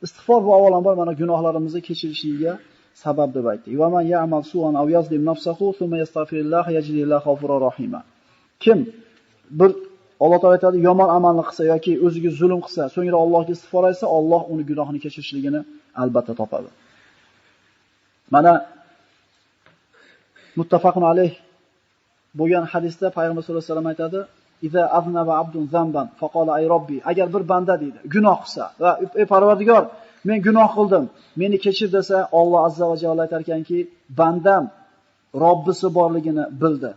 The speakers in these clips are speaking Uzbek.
Istig'for bu avvalambor mana gunohlarimizni kechirishiga sabab deb aytdik. Va man ya'mal su'an aw yazlim nafsahu thumma yastaghfirulloha yajidillahu g'afurur rahima. Kim bir Alloh taolo aytadi, yomon amalni qilsa yoki o'ziga zulm qilsa, so'ngra Allohga istig'for aytsa, Alloh uni gunohini kechirishligini albatta topadi. Mana muttafaqun alayh bo'lgan hadisda Payg'ambar sollallohu alayhi vasallam aytadi: "Iza aznaba abdun zamban faqala ay robbi", agar bir banda deydi, gunoh qilsa va ey Parvardigor, men gunoh qildim, meni kechir desa, Alloh azza va jalla aytar ekanki, bandam Robbisi borligini bildi.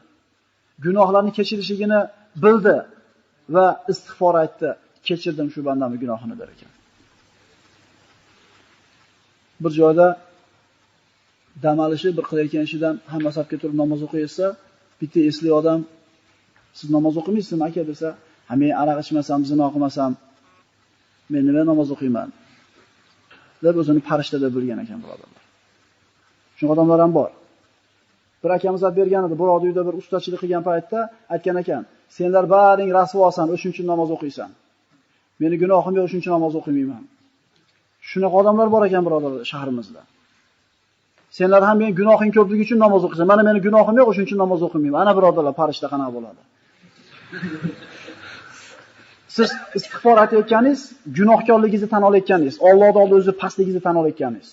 Gunohlarni kechirishligini bildi va istig'for aytdi, kechirdim shu bandamning gunohini der ekan. Bir joyda dam olishi bir qilayotgan ishidan hamma safga turib namoz o'qiysa, bitta esli odam siz namoz o'qimaysizmi aka desa, ha men aroq ichmasam, zino qilmasam, men nima namoz o'qiyman deb o'zini farishta deb bilgan ekan birodarlar. Shunaqa odamlar ham bor. Bir akamiz olib bergan edi, birovning uyda bir ustachilik qilgan paytda aytgan ekan, senlar baring rasvosan, o'shuning uchun namoz o'qiysan. Meni gunohim yo'q, o'shuning uchun namoz o'qimayman. Shunaqa odamlar bor ekan birodarlar shahrimizda. Senlar ham men gunohing ko'pligi uchun namoz o'qiysan. Mana meni gunohim yo'q, o'shuning uchun namoz o'qimayman. Ana birodarlar, farishta qanaqa bo'ladi? Siz istig'for aytayotganingiz, gunohkorligingizni tan olayotganingiz, Alloh oldida o'zi pastligingizni tan olayotganingiz.